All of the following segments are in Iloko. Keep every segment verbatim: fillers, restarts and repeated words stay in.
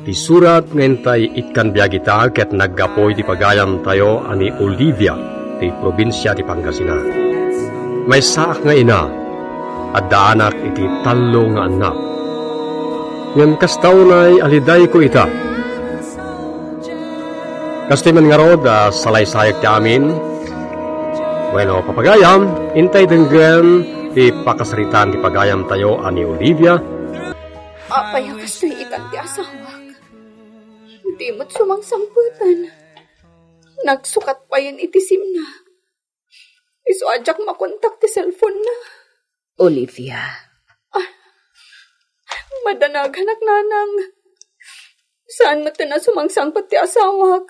Ti surat nga intay ikkan biag ita ket naggapu iti pagayamtayo a ni Olivia ti probinsia ti Pangasinan. Maysaak nga ina, addaanak iti tallo nga annak. Ngem kasta unay a lidayko ita. Kastoy man ngarud a salaysayek ti amin. Wenno, papagayam, intay denggen ti pakasaritaan ti pagayamtayo a ni Olivia. Apay a kastoy itan ti asawak? Di met sumangsangpeten. Nagsukat payen iti simna. Isu a diak makontak ti cellphone-na. Olivia. Ah, madanaganak, nanang. Saan met a sumangsangpet ti asawak?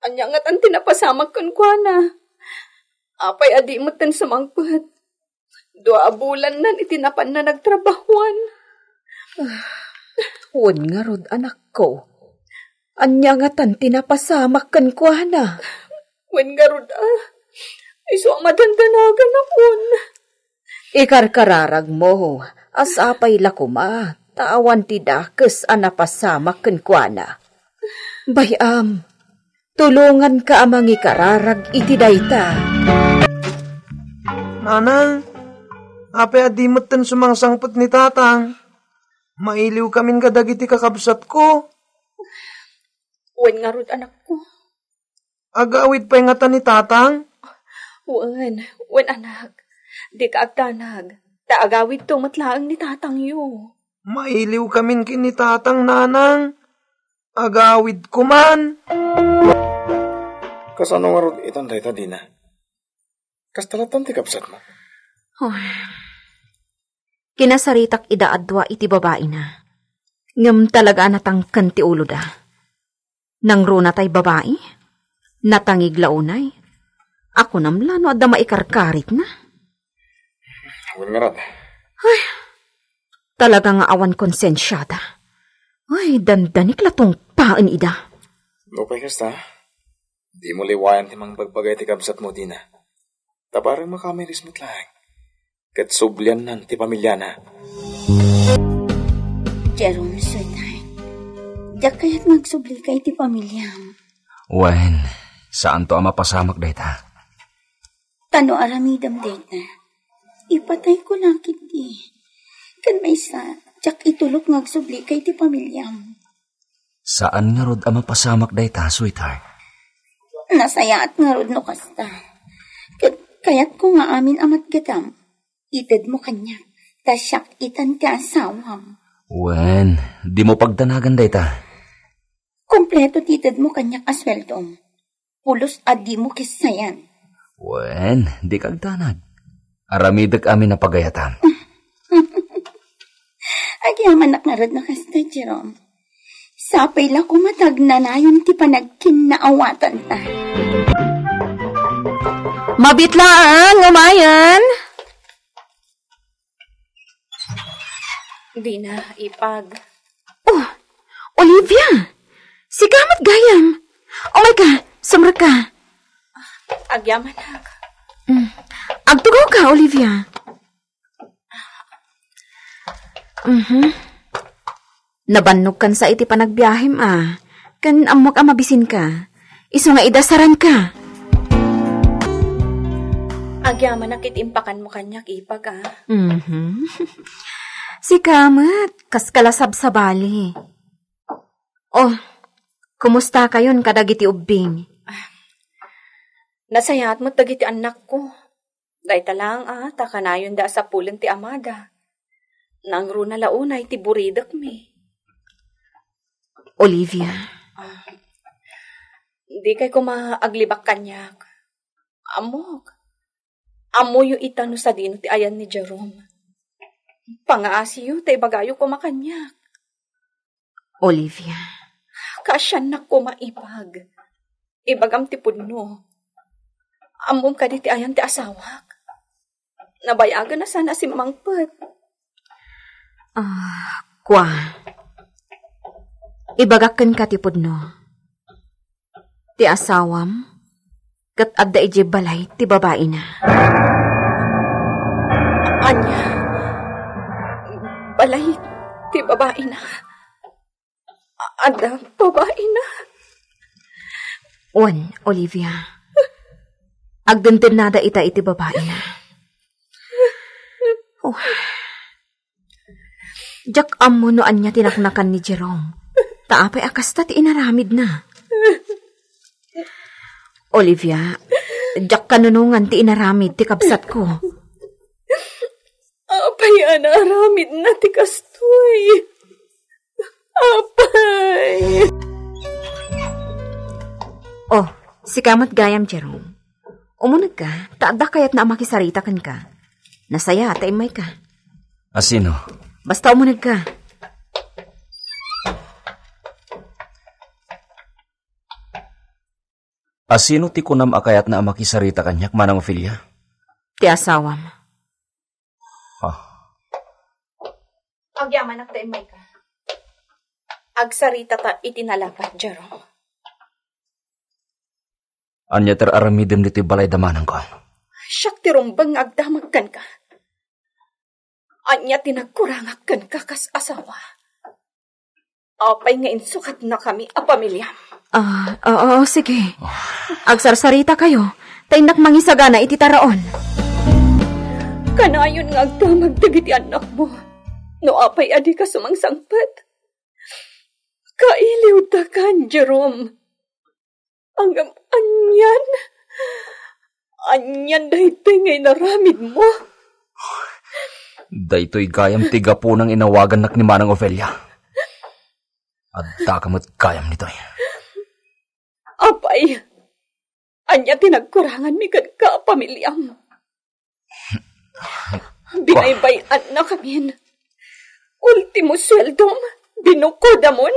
Ania ngatan ti napasamak kenkuana? Apay a di met sumangpet? Dua a bulannan iti napanna nagtrabahuan. Ah, wen ngarud, anakko. Ania ngatan ti napasamak kenkuana? Wen ngarud, ah. Isu a madandanaganakon. Ikarkararagmo, a sapay la koma, ta awan ti dakes a napasamak kenkuana. Bay-am, tulonganka a mangikararag iti dayta. Nanang, apay a di metten sumangsangpet ni Tatang? Mailiwkamin kadagiti kakabsatko. Wen ngarud, anakko. Agawid pay ngata ni Tatang? Wen, wen, anak. Dika agdanag. Ta agawidto met laeng ni Tatangyo. Mailiwkamin ken ni Tatang, nanang. Agawidko man. Kasano ngarud itan dayta, Dina? Kasta latta ti kabsatmo? Oh. Kinasaritak ida a dua iti babaina. Ngem talaga a natangken ti uloda. Nangruna tay babai? Natangig la unay? Akunam la no adda maikarkaritna? Wen ngarud. Ay, talaga nga awan konsensiada. Ay, dandanik la tungpaen ida. Nupay kasta, dimo liwayan ti mangbagbagay ti kabsatmo, Dina. Ta bareng makamiris met laeng. Ket subliannan ti pamiliana. Jerome, sweetheart, diak kayat nga agsublika iti pamiliam. Wen, saanto a mapasamak dayta. Ta no aramidem dayta, ipatayko la ketdi. Ken maysa, diak itulok nga agsublika iti pamiliam. Saan ngarud a mapasamak dayta, sweetheart. Nasayaat ngarud no kasta. Ket kayatko nga amin a matgedam, itedmo kaniak, ta siak itan ti asawam. Wen, dimo pagdanagan dayta. Kompleto ti itedmo kaniak a sueldom. Pulos a dimo kesayan. Wen, dika agdanag. Aramidek amin a pagayatam. Agyamanak ngarud no kasta, Jerome. Sapay la koma ta agnanayon ti panagkinnaawatanta. Mabiit laeng, umayen. Dina, ipag. Oh, Olivia! Sika met gayam. Umayka, sumrekka. Agyamanak. Mm. Agtugaw ka, Olivia. Mhm. Nabannogkan sa iti panagbiahem a. Ken ammok a mabisinka. Isu nga idasaranka. Agyamanak iti impakanmo kaniak, ipag a. Mhm. Sika met, kaskala sabsabali. Oh, kumusta kayon kadagiti ubbing? Nasayaat met dagiti annakko. Dayta laeng a, ta kanayonda a sapulen ti amada. Nangruna la unay ti buridekmi. Olivia. Ah, dikay koma aglibak kaniak. Ammok. Ammoyo ita no sadino ti ayan ni Jerome. Pangaasiyo ta ibagayo koma kaniak. Olivia. Kaasiannak koma, ipag. Ibagam ti pudno. Ammom kadi ti ayan ti asawak? Nabayagen a saan a simmangpet. Ah, kua. Ibagak kenka ti pudno. Ti asawam, ket adda idiay balay ti babaina. Ania? Balay ti babaina? Adda babaina. Wen, Olivia. Agdendennada ita iti babaina. Oh. Diak ammo no ania ti naknakan ni Jerome. Ta apay a kasta ti inaramidna. Olivia, diak kanunongan ti inaramid ti kabsatko. Apay a naaramidna ti kastoy? Apay! Oh, sika met gayam, Jerome. Umunegka, ta adda kayatna a makisarita kenka. Nasayaat ta immayka. A sino? Basta umunegka. A sino ti kunam a kayatna a makisarita kaniak, Manang Ofelia? Ti asawam. Ah. Agyamanak ta immayka. Agsaritata iti nalabad, Jerome. Ania ti ar-aramidem ditoy balay da manangko? Siak ti rumbeng nga agdamag kenka. Ania ti nagkurangak kenka kas asawa? Apay nga insukatnakami a pamiliam? Ah, oo, sige. Agsarsarita kayo, ta innak mangisagana iti taraon. Kanayon nga agdamag dagiti annakmo. No apay a dika sumangsangpet, kailiwdakan, Jerome. Ngem anian? Anian daytoy nga inaramidmo? Daytoy gayam ti gapuna nga inawagannak ni Manang Ofelia. Addaka met gayam ditoy. Apay, ania ti nagkuranganmi kenka a pamiliam? Binaybay-annakamin. Ultimo sueldom, binukodamon.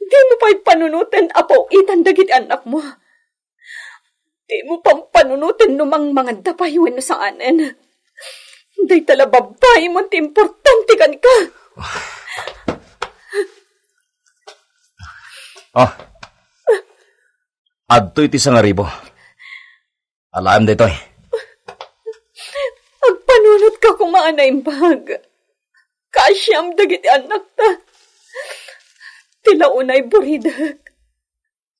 Dimo pay panunoten a paw-itan dagiti annakmo. Dimo pampanunoten no mangmanganda pay wenno saanen. Dayta la babaim ti importante kenka. Ah. Adtoy ti sangaribo. Alaem daytoy. Agpanunotka koma a naimbag. Kaasiam dagiti annakta. Ti la unay buridek.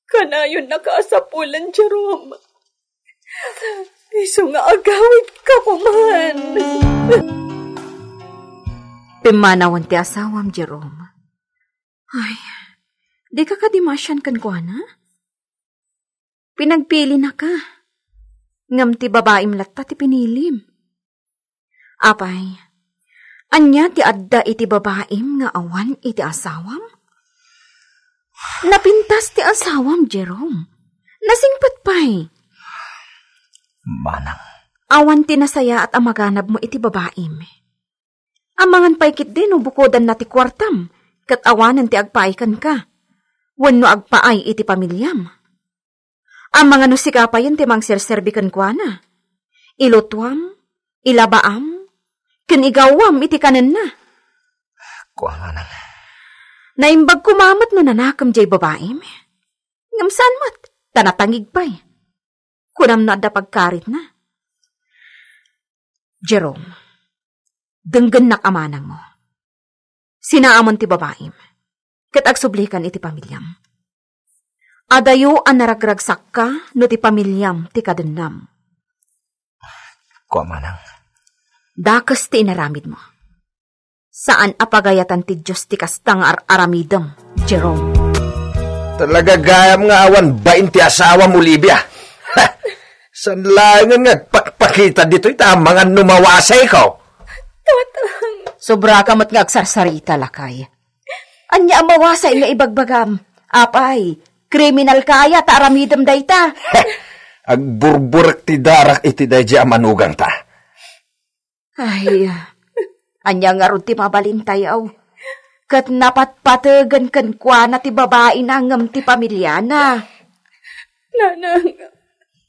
Kanayonnaka a sapulen, Jerome. Isu nga agawidka koman. Pimmanawen ti asawam, Jerome. Ay, dika kadi maasian kenkuana? Pinagpilinaka, ngem ti babaim latta ti pinilim. Apay, ania ti adda iti babaim nga awan iti asawam? Napintas ti asawam, Jerome. Nasingpet pay. Manang. Awan ti nasayaat a maganabmo iti babaim. Amangan pay ketdi no bukodanna ti kuartam, ket awanen ti agpaay kenka, wenno agpaay iti pamiliam. Amangan no sika payen ti mangserserbi kenkuana. Ilutuam, ilabaam, ken igawam iti kanenna. Kua manang. Naimbag koma met no nanakem diay babaim. Ngem saan met, ta natangig pay. Kunam no adda pagkaritna. Jerome, denggennak a manangmo. Sinaamon ti babaim, ket agsublikan iti pamiliam. Adayo a naragragsakka no ti pamiliam ti kadennam. Kua manang. Dakes ti inaramidmo. Saan a pagayatan ti Dios ti kasta nga ar-aramidem, Jerome. Talaga gayam nga awan bain ti asawam, Olivia. Ha! Saan laengen nga agpakpakita ditoy ta amangan no mawasayko? Tatang. Sobraka met nga agsarsarita, lakay. Ania a mawasay nga ibagbagam? Apay, kriminal kaya ta aramidem dayta? Agburburek ti darak iti daydi a manugangta. Ay, ania ngarud ti mabalintayo? Ket napatpategen kenkuana ti babaina ngem ti pamiliana. Nanang,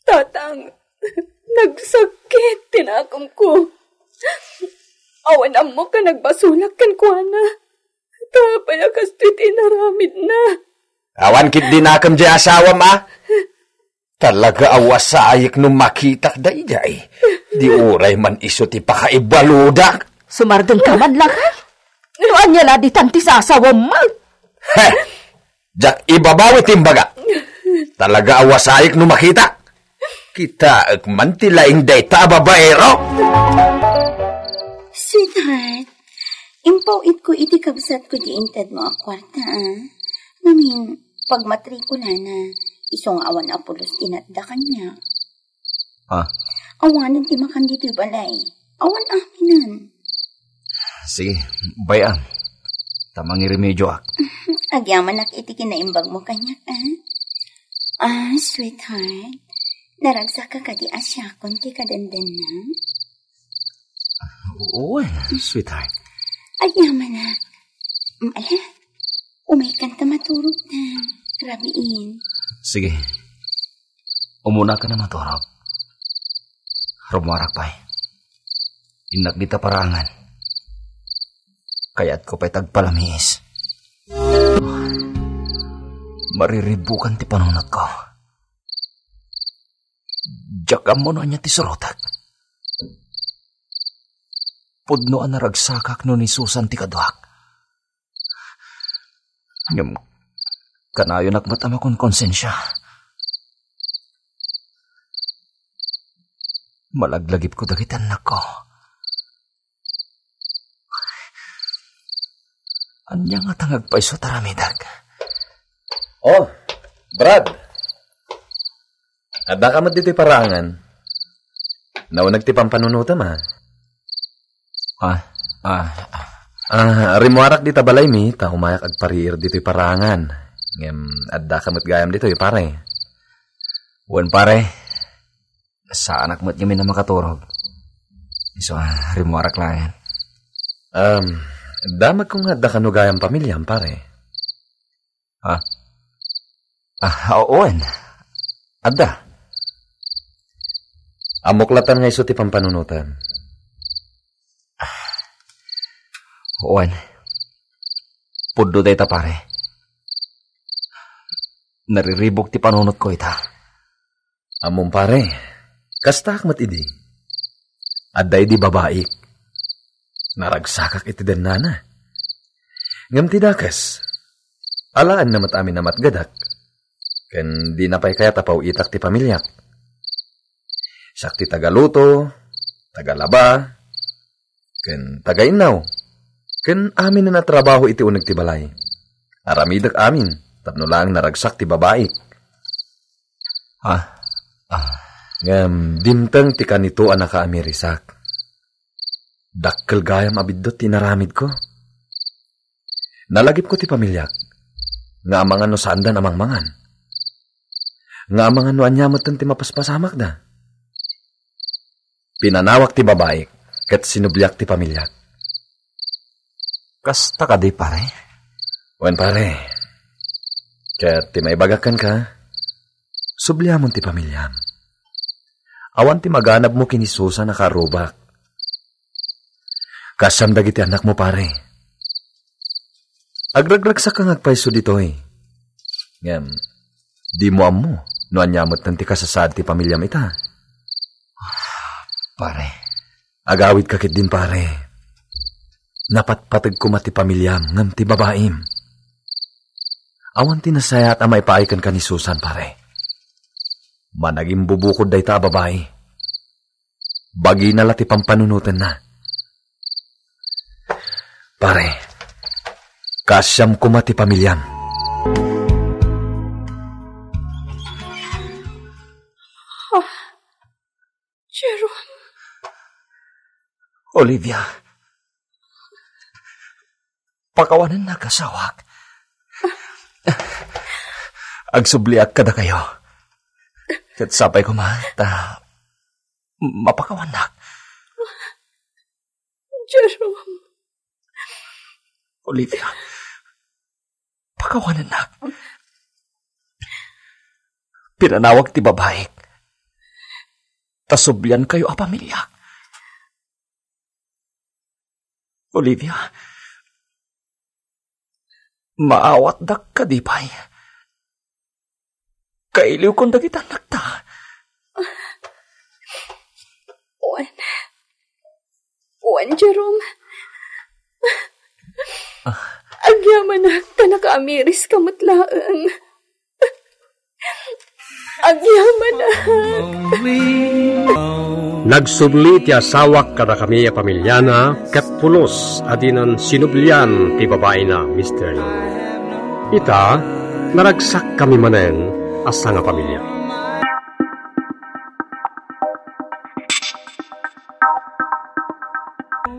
tatang, nagsakit ti nakemko. Awan ammok a nagbasolak kenkuana. Ta apay a kastoy ti inaramidna? Awan ketdi nakem diay asawam, a? Talaga a wasayek no makitak daydiay. Di uray man isu ti pakaibaludak. Sumardengka man, lakay? No ania la ditan ti sasawam? Heh! Diak ibabawi ti imbaga. Talaga a wasayek no makita. Kitaek man ti laing dayta a babaero. Sweetheart, impaw-itko iti kabsatko di intedmo a kuarta, a. Ngamin, pagmatrikulana, isu nga awan a pulos ti natda kaniak. Ah. Awanen ti makan ditoy balay. Awan aminen. Sige, bay-am. Ta mangirimedioak. Agyamanak iti kinaimbagmo kaniak, a? Ah, sweetheart, naragsakka kadi a siakon ti kadendenna? Wen, sweetheart. Agyamanak. Ala, umaykan ta maturog na. Rabiin. Sige. Umuna ka na maturog. Rummuarak pay. Innak dita paraangan. Kayatko pay tagpalamiis. Mariribbukan ti panunotko. Diak ammo no ania ti surotek. Pudno a naragsakak no ni Susan ti kaduak. Ngem kanayonak met a makonkonsensia. Malaglagipko dagiti annakko. Ania ngata nga agpayso ti aramidek? Oh, Brad. Addaka met ditoy paraangan. Nauneg ti pampanunotem, a. Ah, ah, ah. Ah, rimmuarak dita balaymi, ta umayak agpariir ditoy paraangan. Ngem addaka met gayam ditoy, pare. Wen, pare. Saanak met ngamin a makaturog. Isu a, rimmuarak laeng. Um, damagko nga adda kano gayam pamiliam, pare. Ha? Ah, wen. Adda. Ammok latta nga isu ti pampanunotem. Wen. Pudno dayta, pare. Nariribuk ti panunotko ita. Ammom, pare, kastaak met idi. Adda idi babaik. Naragsakak iti dennana. Ngem ti dakes, alaenna met amin a matgedak. Ken dina pay kayat a paw-itak ti pamiliak. Siak ti tagaluto, tagalaba, ken tagainnaw, ken aminen a trabaho iti uneg ti balay. Aramidek amin, tapno laeng naragsak ti babaik. Ah, ah. Ngem dimteng ti kanito a nakaamirisak. Dakkel gayam a biddut ti inaramidko. Nalagipko ti pamiliak, nga amangan no saandan a mangmangan. Nga amangan no ania metten ti mapaspasamakda. Pinanawak ti babaik, ket sinubliak ti pamiliak. Kasta kadi, pare? Wen, pare. Ket ti maibagak kenka, subliamon ti pamiliam. Awan ti maganabmo ken ni Susan a kaarrubak. Kaasiam dagiti annakmo, pare. Agragragsakka nga agpayso ditoy. Ngem, dimo ammo no ania metten ti kasasaad ti pamiliam ita. Pare. Agawidka ketdin, pare. Napatpateg koma ti pamiliam ngem ti babaim. Awan ti nasayaat a maipaay kenka ni Susan, pare. Managimbubukod dayta a babai. Bagina la ti pampanunotenna. Pare, kaasiam koma ti pamiliam. Ah, Jerome. Olivia, pakawanennak, asawak. Agsubliak kadakayo. Ket sapay koma ta mapakawannak. Jerome. Olivia, pakawanennak. Pinanawag ti babaik ta subliankayo a pamiliak. Olivia, maawatdak kadi pay? Kailiwkon dagiti annakta. Wen. Wen, Jerome. Ah, Agyamanak ta nakaamiris ka met laeng. Agyamanak. Nagsubli ti asawak kadakami a pamiliana ket pulos a dinan sinublian ti babaina, Mister Lee. Ita, naragsakkami manen a sangapamilia.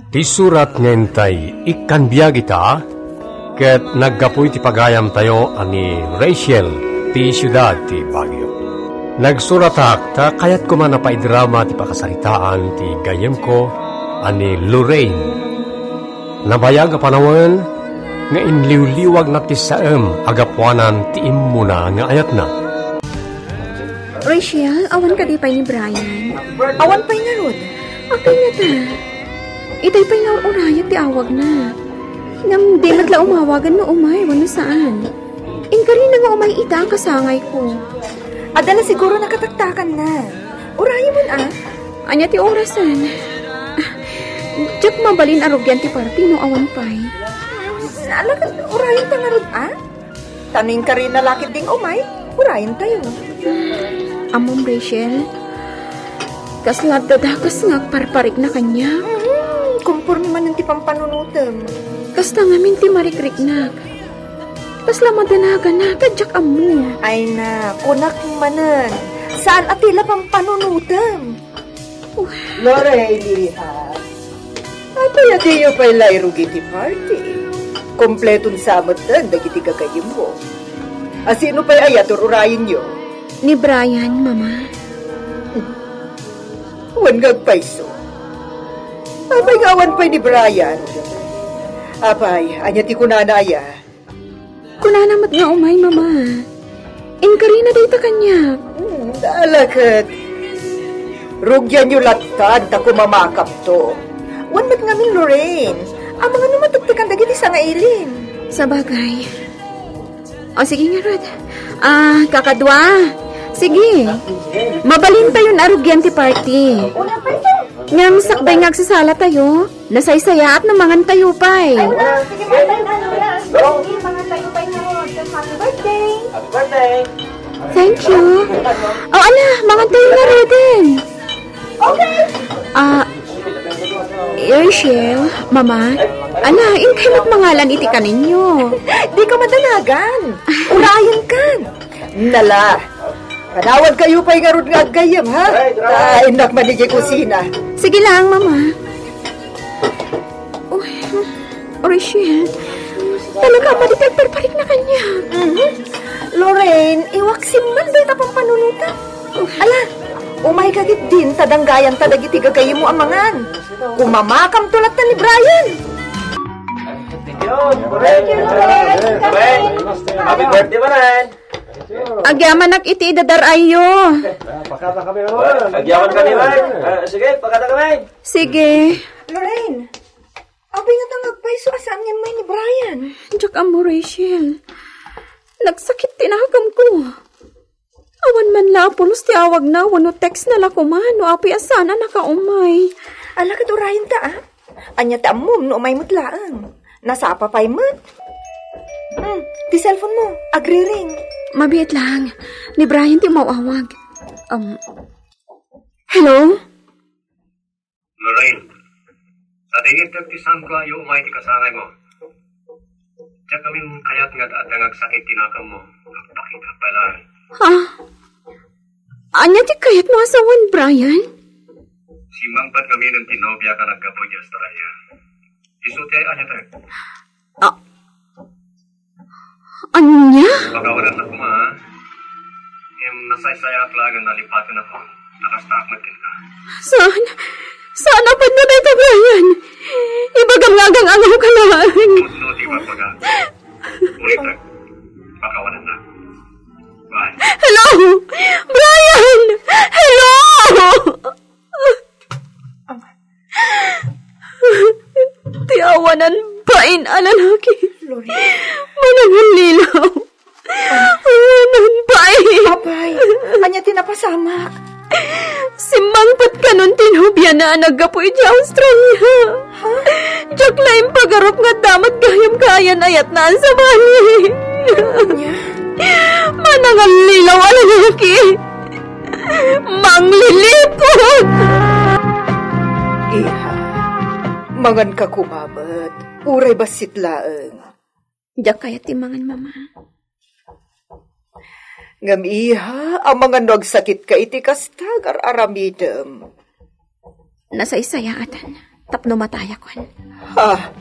Ti surat nga intay ikkan biag ita, ket naggapu iti pagayamtayo a ni Rachel ti siudad ti Baguio. Nagsuratak ta kayat koma a paidrama ti pakasaritaan ti gayyemko a ni Lorraine. Nabayag a panawen nga inliwliwagna ti saem a gapuanan ti immuna nga ayatna. Rachel, awan kadi pay ni Brian? Awan pay ngarud. Apay ngata? Itay pay nga ur-urayek ti awagna. Ngem di met la umawagan no umay wenno saan. Inkarina nga umay ita a kasangayko. Adda la siguro nakataktakanna. Urayemon a. Ania ti orasen? Diak mabalin a rugian ti party no awan pay. Ala, urayenta ngarud a? Ta no inkarina la ketdi nga umay, urayentayo. Ammom, Rachel, kasla adda dakes nga agparparikna kaniak. Mhm, kumpormi manen ti pampanunotem. Kasta ngamin ti marikriknak. Kasla madanaganak, diak ammo. Ay na, kunak manen, saan a ti la pampanunotem. Lorraine, iha. Apay a diyo pay la irugi ti party? Kompleton sa metten dagiti gagayyemmo. A sino pay aya ti ur-urayenyo? Ni Brian, Mama. Wen nga agpayso. Apay nga awan pay ni Brian? Apay, ania ti kunana aya? Kunana met nga umay, Mama. Inkarina dayta kaniak. Hmm, ala ket. Rugianyo lattan ta kumamakamto. Wen met ngamin, Lorraine. Amangan no matektekan dagiti sangailin. Sabagay. O, sige ngarud. Ah, kakadua. Sige. Mabalintayon a rugian ti party. Ngem sakbay nga agsasalatayo, nasaysayaat no mangantayo pay. Ay, wala. Sige, bye-bye na, Lola. Sige, mangantayo pay ngarud. Happy birthday. Happy birthday. Thank you. O, ala, mangantayo ngaruden. Okay. Ah, Rachel, Mama, ala, inkay met mangalan iti kaninyo. Dika madanagan. Urayenkan. Nala. Panawankayo pay ngarud nga aggayyem, ha? Right, right. Ta innak man idiay kusina. Sige lang, Mama. Uy, Rachel, talaga, madi ti agparparikna kaniak. Mhm. Lorraine, iwaksim man dayta pampanunotem. Ala, umayka ketdin ta danggayanta dagiti gagayyemmo a mangan. Kumamakamto latta ni Brian. Thank you, Lorraine. Happy birthday, manen. Agyamanak iti idadar-ayyo. Pakata kami, ano? Agyaman kami, man. Ah, sige, pakata kami. Sige. Lorraine, apay ngata nga agpayso a saan nga immay ni Brian? Diak ammo, Rachel. Nagsakit ti nakemko. Awan man la a pulos ti awagna wenno textna la koma no apay a saan a nakaumay. Ala, ket urayenta, a? Ania ti ammom no umay met laeng? Nasapa pay met? Hmm, ti cellphone mo, agriring. Mabiit lang. Ni Brian ti umaw-awag. Um, hello? Lorraine, sadingit ti saanko a iumay ti kasangaymo. Diak ngamin kayat nga adda nga agsakit ti nakemmo. Agpakita pay laeng. Ha? Ania ti kayatmo a sawen, Brian? Simmangpet ngamin ti nobiak a naggapu idiay Australia. Isu ti ay-ayatek. Ah, ania? Pakawanennak koma, a? Ngem nasaysayaat laeng a nalipatenakon ta kastaak met kenka. Saan? Saan a pudno dayta, Brian? Ibagam nga agang-angawka laeng. Pudno ti ibagbaga. Ulitek, pakawanennak. Bye. Hello? Brian! Hello! Ti awanan bain a lalaki. Lorraine. Manangallilaw. Awanan bain. Apay, ania ti napasamak? Simmangpet kanon ti nobiana a naggapu idiay Australia. Ha? Diak la impagarup nga adda met gayam kaayan-ayatna a sabali. Manangallilaw a lalaki. Mangliliput! Iha, manganka koma met, uray bassit laeng. Diak kayat ti mangan, Mama. Ngem, iha, amangan no agsakitka iti kasta nga ar-aramidem. Nasaysayaatan tapno matayakon. Ha?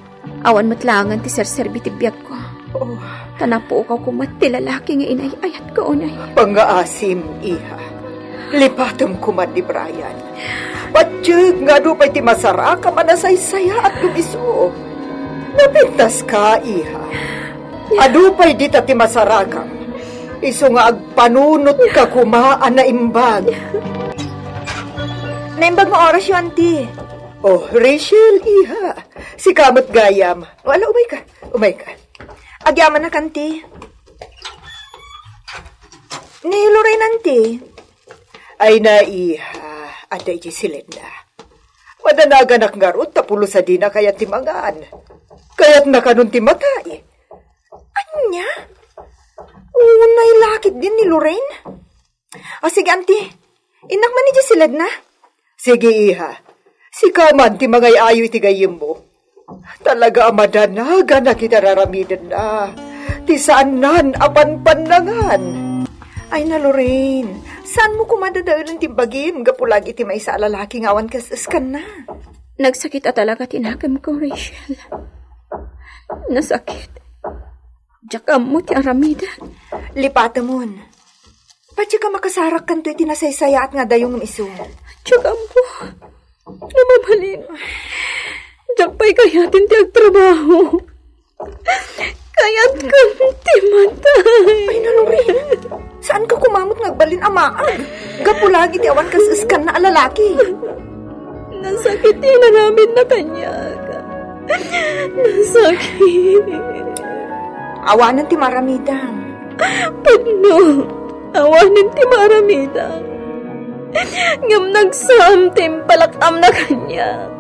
Awan met laengen ti serserbi ti biagko. Oh. Ta napukawko met ti lalaki nga inay-ayatko unay. Pangngaasim, iha. Lipatem koma ni Brian. Patiek nga adu pay ti masarakam a nasaysayaat ngem isu. Napintaska, iha. Adu pay dita ti masarakam. Isu nga agpanunotka koma a naimbag. Naimbag nga orasyo, anti. Oh, Rachel, iha. Sika met gayam. O, ala, umayka. Umayka. Agyamanak, anti. Ni Lorraine, anti. Ay na, iha, adda idiay silenna. Madanaganak ngarud ta pulos a dina kayat ti mangan. Kayatna kanon ti matay. Ania? Unay la ketdin ni Lorraine? O, sige, anti. Innak man idiay silenna. Sige, iha. Sika man ti mangay-ayo iti gayyemmo. Talaga a madanaganak iti ar-aramidenna. Ti saannan a panpannangan. Ay na, Lorraine, saanmo koma dadaelen ti bagim gapu lagi iti maysa a lalaki nga awan kas-eskanna? Nagsakit a talaga ti nakemko, Rachel. Nasakit. Diak ammo ti aramiden. Lipatemon. Patiek a makasarakkanto iti nasaysayaat nga adayo ngem isu. Diak ammo. Nga mabalin. Diak pay kayaten ti agtrabaho. Kayatko ti matay. Ay, na, Lorraine. Saanka koma met nga agbalin a maag? Gapu lagi ti awan kas-eskanna a lalaki. Nasakit ti inaramidna kaniak. Nasakit. Awanen ti maaramidam. Pudno. Awanen ti maaramidam. Ngem nagsam ti impalak-amna kaniak.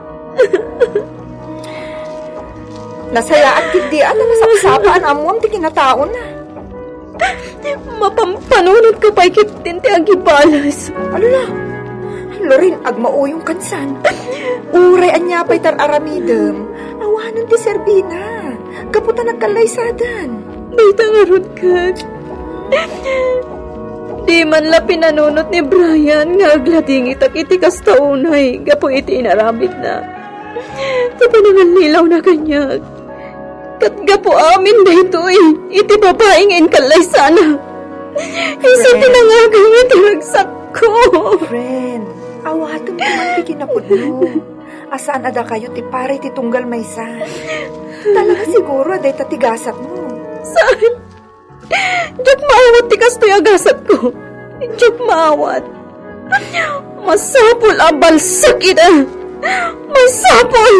Nasayaat ketdi a ta masapsapa a naammoam ti kinataona. Mapampanunotko pay ketdin ti agibales. Alala, Lorraine, agmauyong kansan. Uray ania pay ti ar-aramidem, awanen ti serbina. Gapu ta nagkallaysadan. Dayta ngarud ket. Di man la pinanunot ni Brian nga agladingitak iti kasta unay gapu iti inaramidna. Ta panangallilawna kaniak. Ket gapu amin daytoy, iti babai nga inkallaysana. Isu ti Friend. nangagem iti ragsakko. Friend, awatem ti man ti kinapudno. A saan a dakayo ti pari ti tunggal maysa. Talaga siguro a dayta ti gasatmo. Saan? Diak maawat ti kastoy a gasatko. Diak maawat. Masapul a balsak ida. Masapul!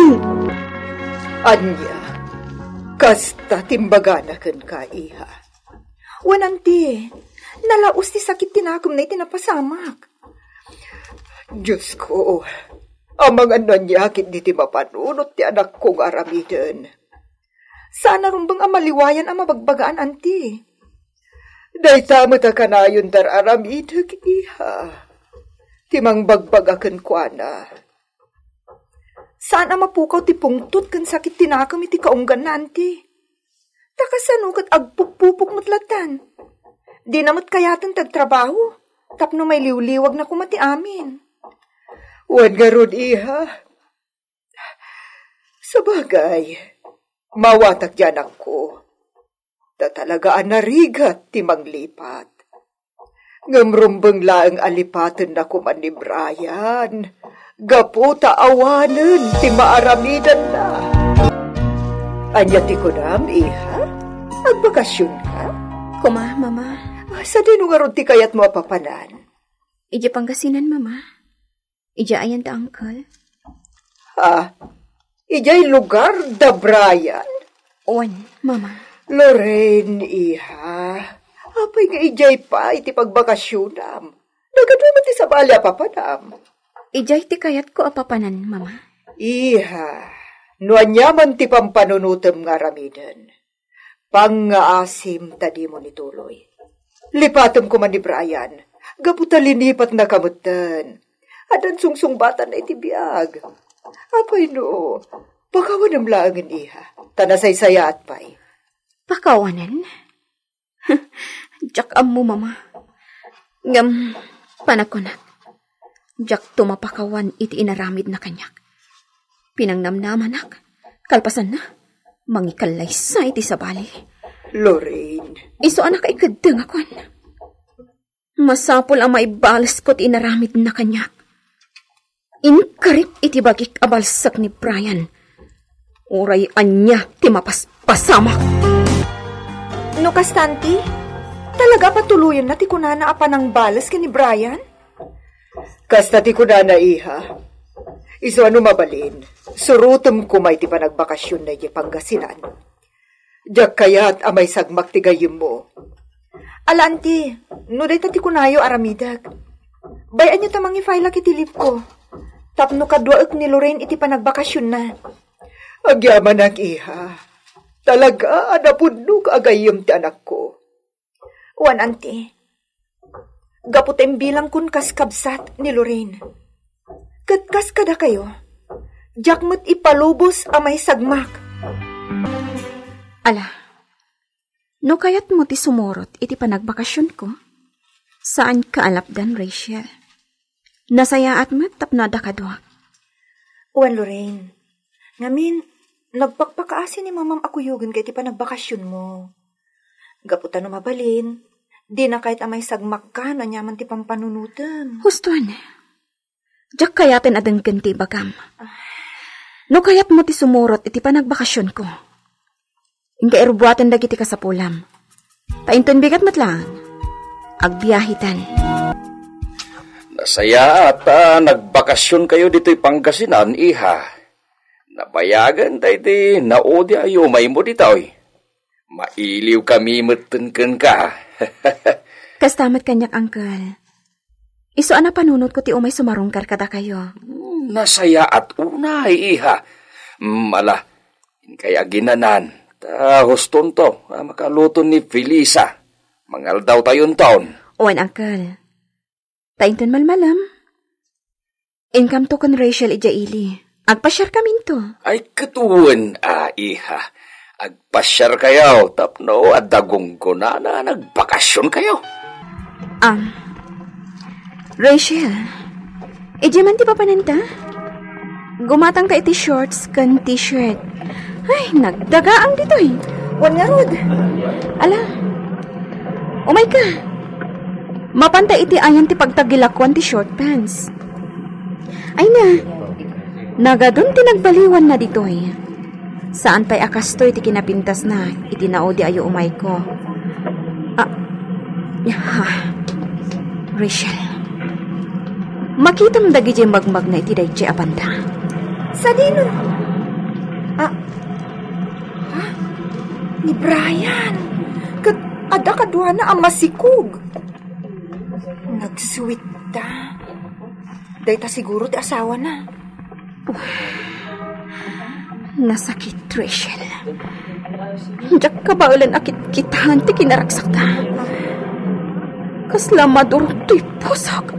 Ania, kasta ti imbagana kenka, iha? Wen, anti, nalaus ti sakit ti nakemna iti napasamak. Diosko, amangan no ania ketdi ti mapanunot ti anakko nga aramiden. Saan a rumbeng a maliwayan a mabagbagaan, anti. Dayta met a kanayon ti ar-aramidek, iha. Ti mangbagbaga kenkuana. Saan a mapukaw ti pungtot ken sakit ti nakem iti kaungganna, anti. Ta kasano ket agpupupok met latan. Dina met kayaten ti agtrabaho tapno mailiwliwagna koma ti amin. Wen ngarud, iha. Sabagay, maawatak ti anakko. Ta talaga a narigat ti manglipat. Ngem rumbeng laeng a lipatenna koma ni Brian, gapu ta awanen ti maaramidanna. Ania ti kunam, iha? Agbakasionka? Koma, Mama. Sadino ngarud ti kayatmo a papanan? Idiay Pangasinan, Mama. Idiay ayan da Uncle? Ha? Idiay lugar da Brian? Wen, Mama. Lorraine, iha. Apay nga idiay pay ti pagbakasionam? Nagadu met ti sabali a papanam. Idiay ti kayatko a papanan, Mama. Iha. No aniaman ti pampanunotem nga aramiden, pangngaasim ta dimo nituloy. Lipatem koma ni Brian, gapu ta linipatnaka metten. Addan sungsungbatanna iti biag. Apay no, pakawanem laengen, iha, ta nasaysayaat pay. Pakawanen? Diak ammo, Mama. Ngem, panagkunak, diakto mapakawan iti inaramidna kaniak. Pinangnamnamanak, kalpasanna, mangikallaysa iti sabali. Lorraine. Isu a nakaikeddeng a kuan. Masapul a maibalesko ti inaramidna kaniak. Inkarik iti bagik a balsek ni Brian. Uray ania ti mapaspasamak. No kasta, Auntie, talaga patuloyenna ti kunana a panangbales ken ni Brian? Kasta ti kunana, iha. Isu a no mabalin, surotem koma iti panagbakasionna idiay Pangasinan. Diak kayat a maisagmak ti gayyemmo. Ala, Auntie, no dayta ti kunayo, aramidek. Bay-anyo ta mangifaylak iti leave-ko. Tapno kaduaek ni Lorraine iti panagbakasionna. Agyamanak, iha. Talaga a napudno a gayyem ti anakko. Wen, Auntie, gapu ta imbilangkon kas kabsat ni Lorraine. Ket kas kadakayo, diak met ipalubos a maisagmak. Ala, no kayatmo ti sumurot iti panagbakasionko, saanka a lapdan, Rachel. Nasayaat met tapno adda kaduak. Wen, Lorraine, ngamin, nagpakpakaasi ni Mamam a kuyogenka iti panagbakasionmo. Gapu ta no mabalin, dina kayat a maisagmakka no aniaman ti pampanunotem. Husto, Anne. Diak kayaten a denggen ti ibagam. No kayatmo ti sumurot iti panagbakasionko, inka irubbuaten dagiti kasapulam. Ta inton bigat met laeng, agbiaheten. Nasayaat a nagbakasionkayo ditoy Pangasinan, iha. Nabayagen ta iti naudi a yumaymo ditoy. Mailiwkami metten kenka. Kasta met kaniak, Uncle. Isu a napanunotko ti umay sumarungkar kadakayo. Hmm, nasayaat unay, iha. Hmm, ala, inkay aginanan. Ta hustonto a makaluton ni Felisa. Mangaldawtayonton. Wen, Uncle. Ta inton malmalem, inkamto ken Rachel idiay ili. Agpasiarkaminto. Ay, ket wen a, iha. Agpasiarkayo tapno adda gunggonana a nagbakasionkayo. Am, Rachel, idiay man ti papananta? Gumatangka iti shorts ken t-shirt. Ay, nagdagaang ditoy. Wen ngarud. Ala, umayka. Mapanta iti ayan ti pagtagilakuan ti short pants. Ay na, nagadun ti nagbaliwanna ditoy. Saan pay a kastoy ti kinapintasna iti naudi a yuumayko. Ah, ha. Rachel, makitam dagidiay magmagna iti daydiay a banda. Sadino? Ah, ha? Ni Brian. Ket adda kaduana a masikog. Nagsuitta. Dayta siguro ti asawana. Nasakit, Rachel. Diak kabaelan a kitkitaen ti kinaragsakta. Kasla madurog toy pusok.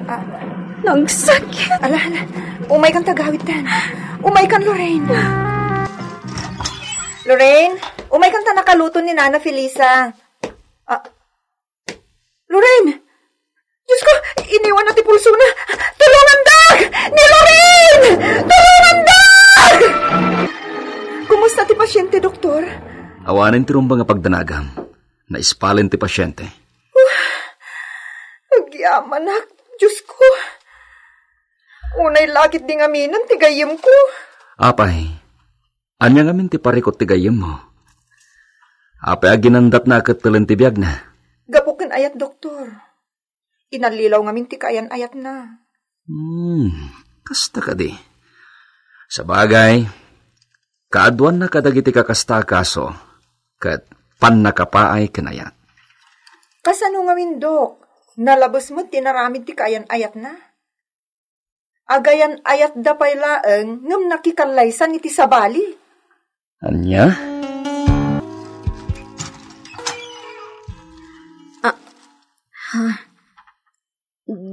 Nagsakit. Ala, ala. Umaykan ta gawidtan. Umaykan, Lorraine. Lorraine, umaykan ta nakaluton ni Nana Felisa. Ah, Lorraine! Diyos ko, iniwan na ti pulsona! Tulungandak! Ni Lorraine! Tulungandak! Kumusta ti pasyente, doktor? Awanen ti rumbeng a pagdanagam. Naispalen ti pasyente. Agyamanak, Diyos ko. Unay lakit di ngaminen ti gayyemko. Apay, ania ngamin ti parikut ti gayyemmo? Apay a ginandatna a kettelen ti biagna? Gapu ken ayat, doktor. Inallilaw ngamin ti kaayan-ayatna. Hmm, kasta kadi. Sabagay, kaaduanna kadagiti kakasta a kaso, ket pannakapaay ken ayat. Kasano ngamin, Dok? Nalabes met ti inaramid ti kaayan-ayatna? Agayan-ayatda pay laeng ngem nakikallaysan iti sabali. Ania? Ah, ha?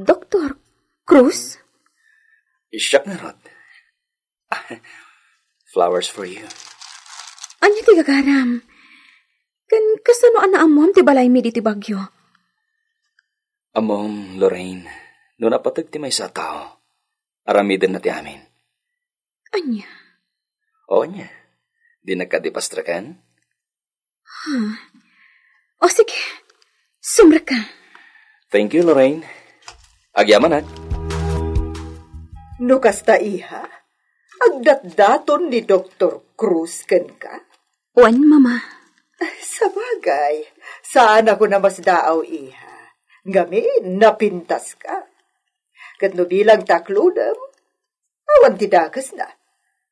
Doktor Cruz? Siak ngarud. Flowers for you. Ania ti gagaram? Ken kasano a naammom ti balaymi ditoy bagyo? Ammom, Lorraine, no napateg ti maysa a tao, aramidenna ti amin. Ania? O, ania? Dinak kadi pastreken? Huh. O, sige. Sumrekka. Thank you, Lorraine. Agyamanak. No kasta, iha, agdatdaton ni Doktor Cruz kenka? Wen, Mama. Sabagay, saan a namasdaaw, iha. Ngamin, napintaska. Ket no bilang ta aklodem, awan ti dakesna.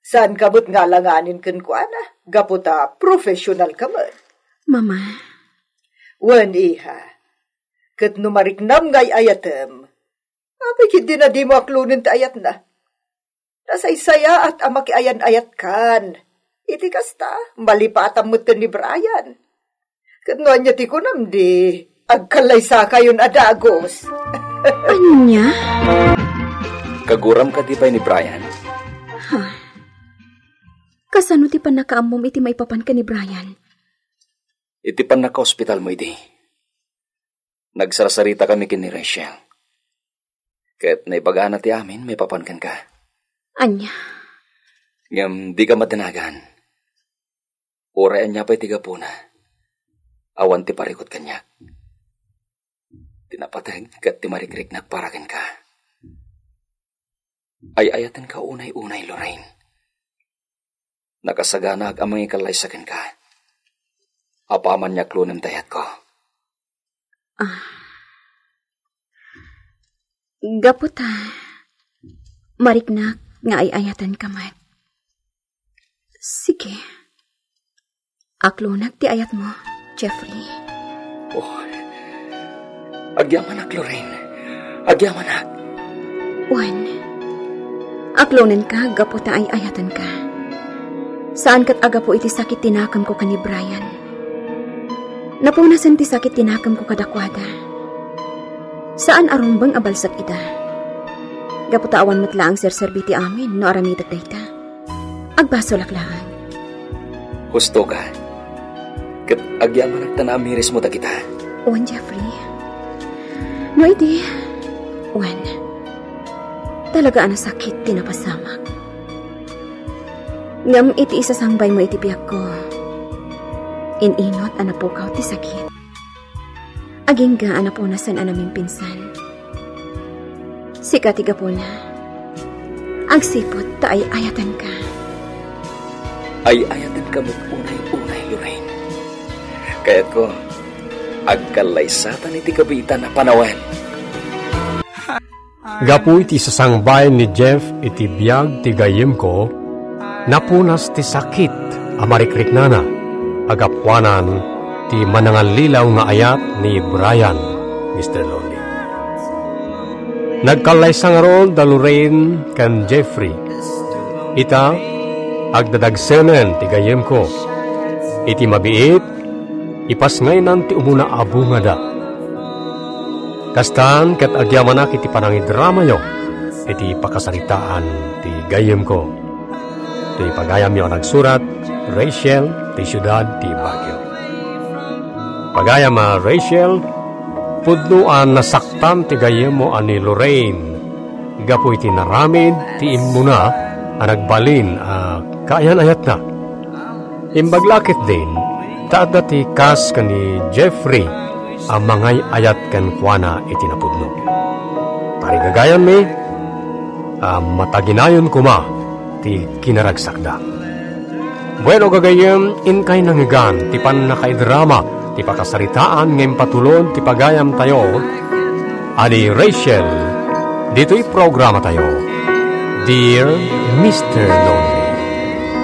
Saanka met nga alanganen kenkuana, gapu ta professional ka met. Mama. Wen, iha. Ket no mariknam nga ay-ayatem, apay ketdi a dimo aklonen ti ayatna? Nasaysayaat a makiayan-ayatkan. Iti kasta, malipatam met ken ni Brian. Ket no ania ti kunam, di agkallaysakayon a dagus. Ania? Kaguram kadi pay ni Brian? Ha? Kasano ti pannakaammom iti maipapan ken ni Brian? Iti pannakaospitalmo idi, nagsarsaritakami ken ni Rachel. Ket naibagana ti amin maipapan kenka. Ania? Ngem dika madanagan. Uray ania pay ti gapuna, awan ti parikut kaniak. Ti napateg ket ti marikriknak para kenka. Ay-ayatenka unay-unay, Lorraine. Nakasaganaak a mangikallaysa kenka. Apaman nga aklonem ti ayatko. Ah. Gapu ta mariknak nga ay-ayatenka met. Sige. Aklonak ti ayatmo, Jeffrey. Oh. Agyamanak, Lorraine. Agyamanak. Wen, aklonenka gapu ta ay-ayatenka. Saan ket a gapu iti sakit ti nakemko ken ni Brian. Napunasen ti sakit ti nakemko kadakuada. Saan a rumbeng a balsek ida. Gapu ta awan met laeng serserbi ti amin no aramidek dayta. Agbasolak laeng. Husto ka. Ket agyamanak ta naamirismo dagita. Wen, Jeffrey. No idi, wen. Talaga a nasakit ti napasamak. Ngem iti isasangbaymo iti biagko, in-inut a napukaw ti sakit. Agingga a napunasan a namimpinsan. Sika ti gapuna. Agsipud ta ay-ayatenka. Ay-ayatenka met unay-unay, Lorraine. Kayatko, agkallaysatan iti kabiitan a panawen. Gapu iti sasangbay ni Jeff iti biag ti gayyemko, napunas ti sakit a marikriknana a gapuanan ti manangallilaw nga ayat ni Brian, Mister Lonely. Nagkallaysa ngarud da Lorraine ken Jeffrey. Ita, agdadagsenen ti gayyemko. Iti mabiit, ipasngaynan ti umuna a bungada. Kastan ket agyamanak iti panangidramayo iti pakasaritaan ti gayyemko. Ti pagayamyo a nagsurat, Rachel, ti siudad ti Baguio. Pagayam a Rachel, pudno a nasaktan ti gayyemmo a ni Lorraine gapu iti naramid ti immuna a nagbalin a kaayan-ayatna. Imbag la ketdin, ta adda ti kas ken ni Jeffrey a mangay-ayat kenkuana iti napudno. Tarigagayammi a mataginayon koma ti kinaragsakda. Bueno, gagayyem, inkay nangngegan ti pannakaidrama ti pakasaritaan nga impatulod ti pagayamtayo a ni Rachel ditoy programatayo, Dear Mister Lonely.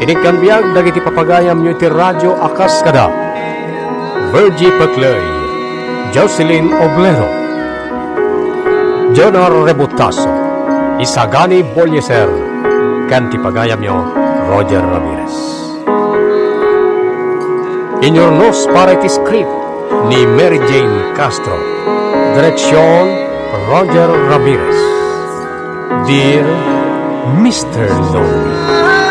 Inikkan biag dagiti papagayamyo iti radio a kas kada Virgie Paclay, Jocelyn Oblero, Jonar Rebutaso, Isagani Bolieser, ken ti pagayamyo, Roger Ramirez. Inurnos para iti script ni Mary Jane Castro. Direksyon, Roger Ramirez. Dear Mister Lonely.